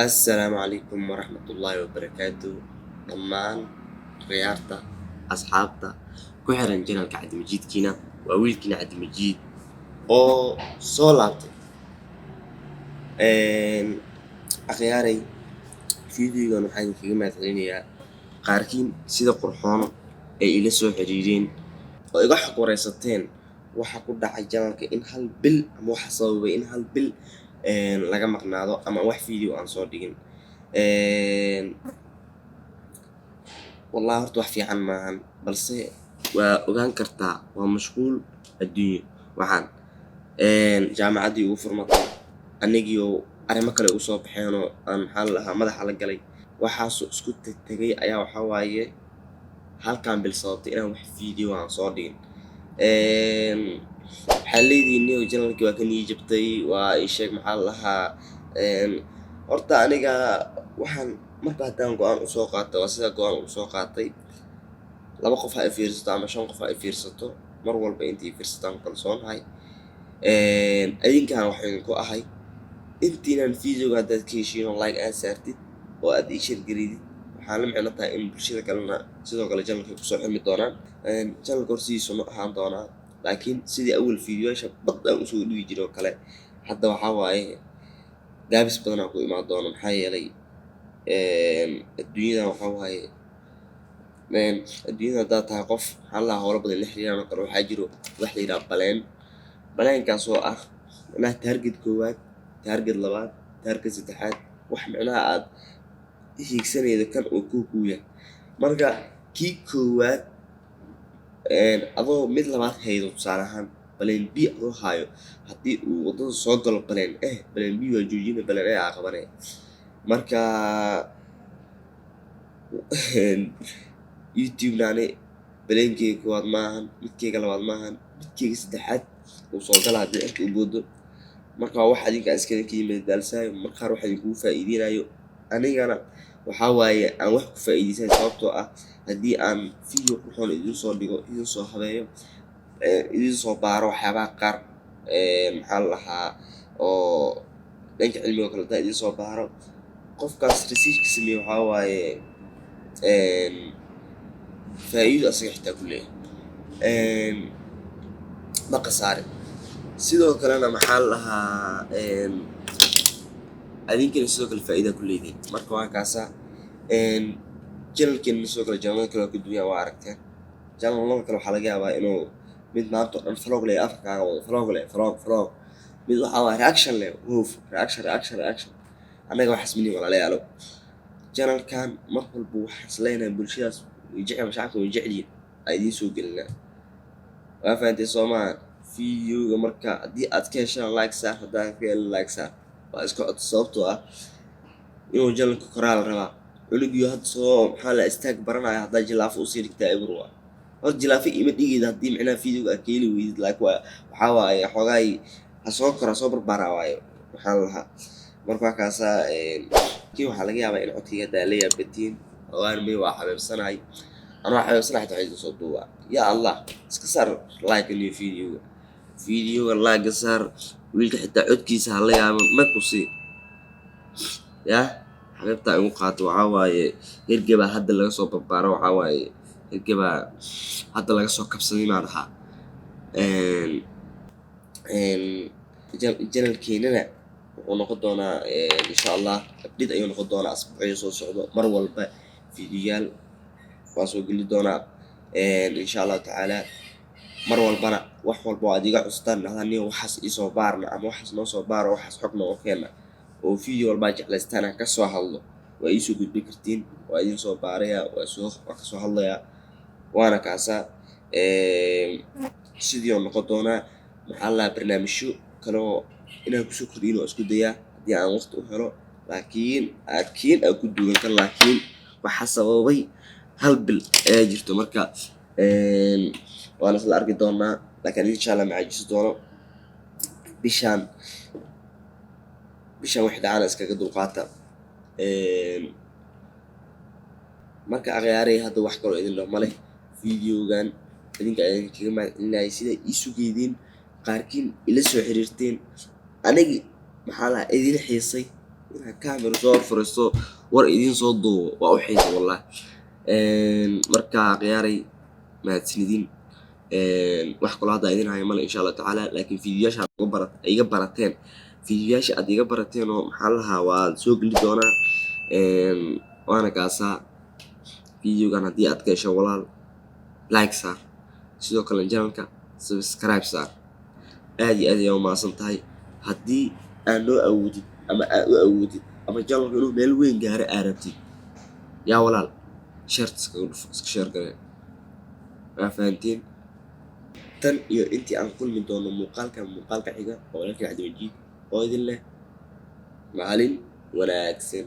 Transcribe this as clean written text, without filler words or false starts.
Assalaamu calaykum waraxmatullaahi wabarakaatu. Dhammaan khiyaarta asxaabta ku xiran channelka Cabdimajiidkiina, waa wiilkiina Cabdimajiid oo soo laabtay. Akhyaaray, videogan waxaan idinkaga mahadcelinayaa qaarkiin sida qurxoon ay ila soo xiriireen oo iga xog wareysateen waxa ku dhacay channelka in hal bil ama waxa sababay in hal bil laga maqnaado ama wax video aan soo dhigin. Wallahi horta wax fiican maahan, balse waa ogaan kartaa, waa mashquul adduunyo. Waxaan jaamacaddii ugu furmatay, anigiioo arrimo kale ugu soo baxeenoo aan, maxaa la dhahaa, madaxa la galay, waxaasoo isku tegtegay ayaa waxaa waaye halkan bil sababtay inaan wax video aan soo dhigin. Waxaa leedihiin, "Niyow, channelkii waa ka nii jabtay." Waa ii sheeg, maxaa la dhahaa, horta aniga waxaan marba haddaan go-aan usoo qaatay, waa sida go-aan usoo qaatay. Laba qof ha i fiirsato ama shan qof ha i fiirsato, mar walba inta i fiirsataan ku kalsoonahay. Idinkaan wax idinku ahay intiinan videoga haddaad ka heshiin oo like aad saartid oo aad ii share gareydid, waxaa la micno tahay in bulshada kalena sidoo kale channelka kusoo xirmi doonaan. Channelka horsidiisu ma ahaan doonaa, laakiin sidii awal videoyaasha bad aan usoo dhigi jiray oo kale, hadda waxaa waaye gaabis badanaa ku imaan doono. Maxaa yeelay, adduunyadan waxaa waaye, adduunyada haddaad tahay qof, maxaa la dhahaa, howlo badan la xiriiraan oo kale, waxaa jiro wax la yidhaha plan. Plankaas oo ah micnaha target koowaad, target labaad, target saddexaad, wax micnaha aad hiigsanaydo kan uu kow kuu yahay. Marka kii koowaad adoo mid labaad haydo, tusaale ahaan plan B adoo haayo, haddii uu waddada soo galo plan A, plan B waa joojina, plan A aa qabanaya. Marka YouTube-na ani plankeyga koowaad maahan, midkeyga labaad maahan, midkeyga saddexaad uu soo gala haddii cirka u boodo. Marka waa wax adinka aan iskaga kiin madadaalsaayo, marka qaar wax idinkugu faa'iideynayo, anigana waxaa waaye aan wax ku faa'iideysanayo, sababtoo ah haddii aan video qurxoon idiin soo dhigo, idiin soo habeeyo, idiin soo baaro waxyaabaha qaar, maxaa la dhahaa, oo dhanka cilmiga oo kale haddaan idiin soo baaro, qofkaas research ka sameeye waxaa waaye faa'iido asaga xitaa ku leeyahay, ma khasaarin. Sidoo kalena, maxaa la dhahaa, adinkana sidoo kale faa'iida ku leedihin. Marka waa kaasa. Channelkeena sidoo kale channelada kale waa ka duwan yahay, waa aragteen. Channelada kale waxaa laga yaabaa inuu mid maanta oo dhan vlog leh, afka kaaga wado vlog leh, vlog vlog, mid waxaa waaye reaction leh, hoof reaction, reaction, reaction. Annaga waxaas mini, walaalayaalo. Channelkan mar walba waxaan is leenahay bulshadaas way jecel, shacabka way jecel yihiin, aa idiin soo gelinaa. Waa fahantay, soo maaha? Videoga marka haddii aad ka heshaan, like saar. Haddaan ka helin, like saar, waa iska cod, sababtoo ah inuu channelka koraa la rabaa. Cunugiyo hadda soo, maxaa la, istaag baranaya, haddaa jilaafo usii dhigtaa, eber waa. Horta jilaafo ima dhigayda haddii micnaha videoga aad ka heli weydid, like waa waxaa waaye xoogaay ha soo kora, soo barbaaraa waaye, maxaa la lahaa. Marka waa kaasaa. Kii waxaa laga yaabaa in codkayga hadda la yaabatiin ogaan may, waa xabeebsanahay anoo xabeebsanahay xitaa waxaa idin soo duubaa. Ya Allah, iska saar like niyo videoga, videoga like saar. Wiilka xitaa codkiisa ha la yaabo, ma ku sii yah xabeebtaa igu qaato. Waxaa waaye hergebaa hadda laga soo barbaaro, waxaa waaye hergebaa hadda laga soo kabsaday maa dhahaa. Channelkeenana wuxuu noqon doonaa, insha Allah, update ayuu noqon doonaa asbuucyada soo socdo. Mar walba videoyaal waan soo geli doonaa, insha Allahu tacaala. Mar walbana wax walba oo aad iga custaan, dhahdaa, "Niyo, waxaas iisoo baarna," ama "Waxaas noo soo baaro, waxaas xog nooga keena," oo video walbaa jeclaystaan aan kasoo hadlo, waa iisoo gudbin kartiin, waa idin soo baaraya, waa kasoo hadlayaa. Waana kaasaa sidii oo noqon doonaa. Maxaa la, barnaamijyo kale oo inaan kusoo kordhiyin waa isku dayaa haddii aan waqti u helo, laakiin aan ku duwan kan, laakiin waxaa sababay hal bil ayaa jirto. Marka waan isla arki doonaa, laakiin insha Allah macaajisi doono. Bishaan bishaan wixii dhacana iskaga dulqaata. Marka akhyaaray, hadda wax kaloo idin dhaho male. Videogan idinka ayaan kaga mahadcelinayay sida ii sugeydeen, qaarkiin ila soo xiriirteen, anigi maxaa lahaa idin xiisay. Inaan camera soo furisto, war idiin soo duubo, waa u xiisa wallahi. Marka khiyaaray, mahadsanidin. Wax kaloo hadda idin hayo male, insha Allah tacaala, laakiin fiidiyoyaasha aad iga barateen, fiidiyoyaasha aad iga barateen oo maxaa lahaa, waa soo geli doonaa. Waana kaasaa. Videogan haddii aad ka hesho, walaal, like saar, sidoo kale channelka subscribe saar. Aad iyo aad ayaa umahadsan tahay. Haddii aad noo awoodid ama aad u awoodid ama channelka inuu meel weyn gaaro aad rabtid, yaa walaal, shareta iskaga dhufo, iska share garee. Waa fahanteen. Tan iyo intii aan kulmi doono muuqaalkan muuqaalka xiga, oo walaalkii Cabdimajiid oo idin leh maalin wanaagsan.